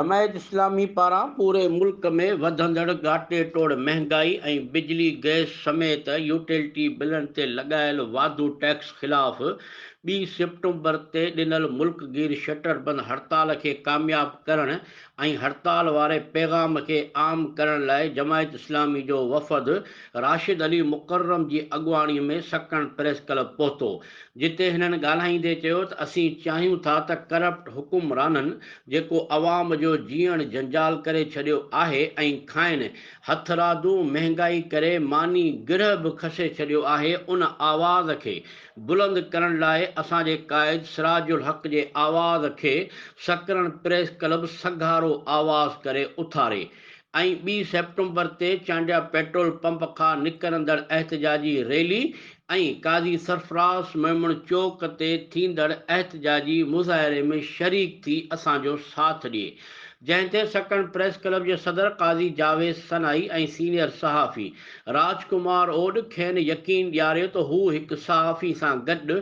جماعت اسلامي پاران پوري ملڪ ۾ وڌندڙ ڳاٽي ٽوڙ مهنگائي ۽ بجلي گئس سميت يوٽيلٽي بلن تي لڳايل واڌو ٽيڪس خلاف ٻي سيپٽمبر تي ڏنل ملڪگير شٽربند هڙتال کي ڪامياب ڪرڻ ۽ هڙتال واري پيغام کي عام ڪرڻ لاء جماعت اسلامي جو وفد راشد علي مڪرم جي اڳواڻي ۾ سڪرنڊ پريس ڪلب پهتو جتي هنن ڳالهائيندي چيو ته اسين چاهيون ٿا ته ڪرپٽ حڪمرانن جيڪو عوام جو جيئڻ جنجال ڪري ڇڏيو آهي ۽ کانئن هٿرادو مهنگائي ڪري ماني گرهه به کسي ڇڏيو آهي ان آواز کي بلند ڪرڻ لاء اسان جي قائد سراج الحق جي آواز کي سڪرنڊ پريس ڪلب سگهارو آواز ڪري اٿاري ۽ ٻي سيپٽمبر تي چانڊيا پيٽرول پمپ کان نڪرندڙ احتجاجي ريلي ۽ قاضي سرفراز ميمڻ چوڪ تي ٿيندڙ احتجاجي مظاهري ۾ شريڪ ٿي اسان جو ساٿ ڏئي جنهن تي سڪرنڊ پريس ڪلب جي صدر قاضي جاويد سنائي ۽ سينيئر صحافي راج ڪمار اوڏ کين يقين ڏياريو ته هو هڪ صحافي سان گڏ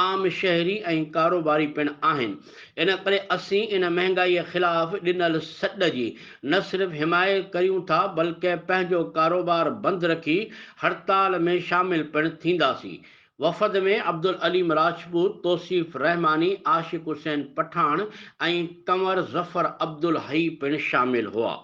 عام شهري ۽ ڪاروباري پڻ آهن ان ڪري اسين ان مهنگائي خلاف ڏنل سڏ جي نه صرف حمايت ڪريون ٿا بلڪه پنهنجو ڪاروبار بند رکي هڙتال ۾ شامل پڻ ٿينداسين. وفد ۾ عبدالعليم راجپوت، توصيف رحماني، عاشق حسين پٺاڻ ۽ ڪنور ظفر عبدالحئي پڻ شامل هئا.